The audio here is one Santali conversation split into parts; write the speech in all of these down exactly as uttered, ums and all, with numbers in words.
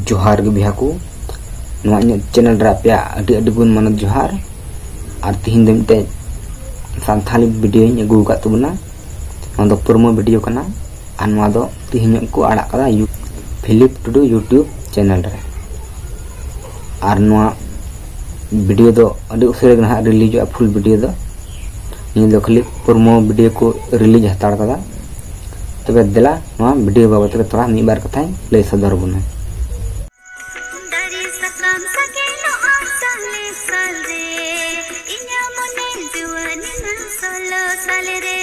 ᱡᱚᱦᱟᱨ ᱜᱮ ᱵᱚᱭᱦᱟ ᱠᱚ, ᱱᱚᱣᱟ ᱤᱧᱟᱹᱜ ᱪᱮᱱᱮᱞ ᱨᱮ ᱟᱯᱮᱭᱟᱜ ᱟᱹᱰᱤ ᱟᱹᱰᱤ ᱜᱩᱱ ᱢᱟᱱᱚᱛ ᱡᱚᱦᱟᱨ᱾ ᱟᱨ ᱛᱤᱦᱤᱧ ᱫᱚ ᱢᱤᱫᱴᱮᱡ ᱥᱟᱱᱛᱷᱟᱞᱤ ᱵᱷᱤᱰᱤᱭᱳᱧ ᱟᱹᱜᱩ ᱟᱠᱟᱫ ᱛᱟᱵᱚᱱᱟ᱾ ᱱᱚᱣᱟ ᱫᱚ ᱯᱨᱳᱢᱳ ᱵᱷᱤᱰᱤᱭᱳ ᱠᱟᱱᱟ᱾ ᱟᱨ ᱱᱚᱣᱟ ᱫᱚ ᱛᱤᱦᱤᱧᱚᱜ ᱠᱚ ᱟᱲᱟᱜ ᱠᱟᱫᱟ ᱭᱩ-, ᱯᱷᱤᱞᱤᱯ ᱴᱩᱰᱩ YouTube ᱪᱮᱱᱮᱞ ᱨᱮ᱾ ᱟᱨ ᱱᱚᱣᱟ ᱵᱷᱤᱰᱤᱭᱳ ᱫᱚ ᱟᱹᱰᱤ ᱩᱥᱟᱹᱨᱟ ᱜᱮ ᱱᱟᱦᱟᱜ ᱨᱤᱞᱤᱡᱚᱜᱼᱟ ᱯᱷᱩᱞ ᱵᱷᱤᱰᱤᱭᱳ ᱫᱚ᱾ ᱱᱤᱭᱟᱹ ᱫᱚ ᱠᱷᱟᱹᱞᱤ ᱯᱨᱳᱢᱳ ᱵᱷᱤᱰᱤᱭᱳ ᱠᱚ ᱨᱤᱞᱤᱡᱽ ᱦᱟᱛᱟᱲ ᱠᱟᱫᱟ᱾ ᱛᱚᱵᱮ ᱫᱮᱞᱟ, ᱱᱚᱣᱟ ᱵᱷᱤᱰᱤᱭᱳ ᱵᱟᱵᱚᱫ ᱨᱮ ᱛᱷᱚᱲᱟ ᱢᱤᱫ ᱵᱟᱨ ᱠᱟᱛᱷᱟᱧ ᱞᱟᱹᱭ ᱥᱚᱫᱚᱨ ᱵᱚᱱᱟ᱾ ᱫᱟᱨᱮ ᱥᱟᱠᱟᱢ ᱥᱟᱜᱮᱱᱚᱜᱼᱟ ᱥᱟᱞᱮ ᱥᱟᱞ ᱨᱮ, ᱤᱧᱟᱹᱜ ᱢᱚᱱᱮ ᱡᱩᱣᱟᱹᱱ ᱮᱱᱟ ᱥᱳᱞᱳ ᱥᱟᱞ ᱨᱮ᱾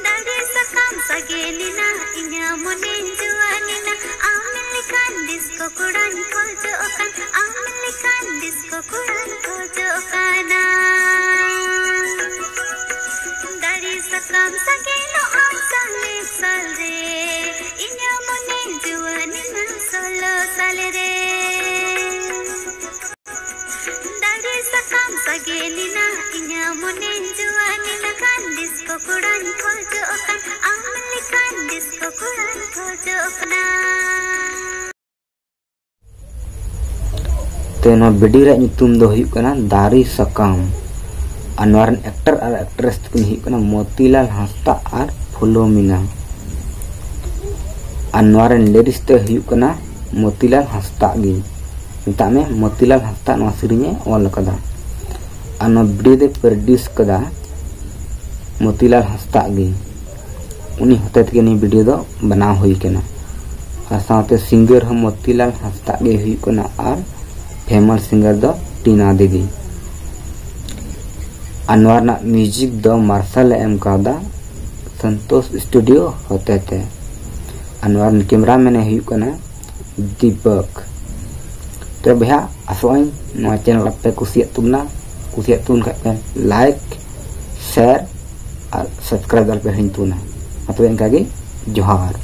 ᱫᱟᱨᱮ ᱥᱟᱠᱟᱢ ᱥᱟᱜᱮᱱ ᱮᱱᱟ, ᱤᱧᱟᱹᱜ ᱢᱚᱱᱮ ᱡᱩᱣᱟᱹᱱ ᱮᱱᱟ, ᱟᱢ ᱞᱮᱠᱟᱱ ᱰᱤᱥᱠᱳ ᱠᱚᱲᱟᱧ ᱠᱷᱚᱡᱚᱜ ᱠᱟᱱ, ᱟᱢ ᱞᱮᱠᱟᱱ ᱰᱤᱥᱠᱳ ᱠᱚᱲᱟᱧ ᱠᱷᱚᱡᱚᱜ ᱠᱟᱱᱟ᱾ ᱫᱟᱨᱮ ᱥᱟᱠᱟᱢ ᱥᱟᱜᱮᱱᱚᱜᱼᱟ ᱥᱟᱞᱮ ᱥᱟᱞ ᱨᱮ, ᱤᱧᱟᱹᱜ ᱢᱚᱱᱮ ᱡᱩᱣᱟᱹᱱ ᱮᱱᱟ ᱥᱳᱞᱳ ᱥᱟᱞ ᱨᱮ᱾ ᱫᱟᱨᱮ ᱥᱟᱠᱟᱢ ᱥᱟᱜᱮᱱ ᱮᱱᱟ, ᱤᱧᱟᱹᱜ ᱢᱚᱱᱮ ᱡᱩᱣᱟᱹᱱ ᱮᱱᱟ, ᱠᱷᱟᱱ ᱰᱤᱥᱠᱳ ᱠᱚᱲᱟᱧ ᱠᱷᱚᱡᱚᱜ ᱠᱟᱱ, ᱟᱢ ᱞᱮᱠᱟᱱ ᱰᱤᱥᱠᱳ ᱠᱚᱲᱟᱧ ᱠᱷᱚᱡᱚᱜ ᱠᱟᱱᱟ᱾ ᱛᱚ, ᱱᱚᱣᱟ ᱵᱷᱤᱰᱤᱭᱳ ᱨᱮᱭᱟᱜ ᱧᱩᱛᱩᱢ ᱫᱚ ᱦᱩᱭᱩᱜ ᱠᱟᱱᱟ ᱫᱟᱨᱮ ᱥᱟᱠᱟᱢ᱾ ᱟᱨ ᱱᱚᱣᱟ ᱨᱮᱱ ᱮᱠᱴᱟᱨ ᱟᱨ ᱮᱠᱴᱨᱮᱥ ᱫᱚᱠᱤᱱ ᱦᱩᱭᱩᱜ ᱠᱟᱱᱟ ᱢᱚᱛᱤᱞᱟᱞ ᱦᱟᱸᱥᱫᱟ ᱟᱨ ᱯᱷᱩᱞᱳᱢᱤᱱᱟ᱾ ᱟᱨ ᱱᱚᱣᱟ ᱨᱮᱱ ᱞᱤᱨᱤᱠᱥ ᱫᱚᱭ ᱦᱩᱭᱩᱜ ᱠᱟᱱᱟ ᱢᱚᱛᱤᱞᱟᱞ ᱦᱟᱸᱥᱫᱟ ᱜᱮ᱾ ᱢᱮᱛᱟᱜ ᱢᱮ, ᱢᱚᱛᱤᱞᱟᱞ ᱦᱟᱸᱥᱫᱟ ᱱᱚᱣᱟ ᱥᱮᱨᱮᱧ ᱮ ᱚᱞ ᱟᱠᱟᱫᱟ᱾ ᱟᱨ ᱱᱚᱣᱟ ᱵᱷᱤᱰᱤᱭᱳ ᱫᱚᱭ ᱯᱨᱚᱰᱭᱩᱥ ᱠᱟᱫᱟ ᱢᱚᱛᱤᱞᱟᱞ ᱦᱟᱸᱥᱫᱟ ᱜᱮ᱾ ᱩᱱᱤ ᱦᱚᱛᱮ ᱛᱮᱜᱮ ᱱᱤᱭᱟᱹ ᱵᱷᱤᱰᱤᱭᱳ ᱫᱚ ᱵᱮᱱᱟᱣ ᱦᱩᱭ ᱠᱟᱱᱟ᱾ ᱟᱨ ᱥᱟᱶᱛᱮ ᱥᱤᱝᱜᱟᱨ ᱦᱚᱸ ᱢᱚᱛᱤᱞᱟᱞ ᱦᱟᱸᱥᱫᱟ ᱜᱮ ᱦᱩᱭᱩᱜ ᱠᱟᱱᱟ ᱟᱨ ᱯᱷᱮᱢᱟᱥ ᱥᱤᱝᱜᱟᱨ ᱫᱚ ᱴᱤᱱᱟ ᱫᱮᱵᱤ᱾ ᱟᱨ ᱱᱚᱣᱟ ᱨᱮᱱᱟᱜ ᱢᱤᱣᱡᱤᱠ ᱫᱚ ᱢᱟᱨᱥᱟᱞ ᱮ ᱮᱢ ᱠᱟᱣᱫᱟ ᱥᱚᱱᱛᱳᱥ ᱥᱴᱩᱰᱤᱭᱳ ᱦᱚᱛᱮ ᱛᱮ᱾ ᱟᱨ ᱱᱚᱣᱟ ᱨᱮᱱ ᱠᱮᱢᱨᱟᱢᱮᱱ ᱮ ᱦᱩᱭᱩᱜ ᱠᱟᱱᱟ ᱫᱤᱯᱚᱠ᱾ ᱛᱚ ᱵᱚᱭᱦᱟ, ᱟᱥᱚᱜ ᱟᱹᱧ ᱱᱚᱣᱟ ᱪᱮᱱᱮᱞ ᱟᱯᱮ ᱠᱩᱥᱤᱭᱟᱜ ᱛᱟᱵᱚᱱᱟ᱾ ᱠᱩᱥᱤᱭᱟᱜ ᱛᱟᱵᱚᱱ ᱠᱷᱟᱡ ᱯᱮ ᱞᱟᱭᱤᱠ, ᱥᱮᱭᱟᱨ ᱟᱨ ᱥᱟᱵᱥᱠᱨᱟᱭᱤᱵ ᱟᱞᱚᱯᱮ ᱦᱤᱲᱤᱧ ᱛᱟᱵᱚᱱᱟ᱾ ᱢᱟ ᱛᱚᱵᱮ ᱤᱱᱠᱟ ᱜᱮ, ᱡᱚᱦᱟᱨ᱾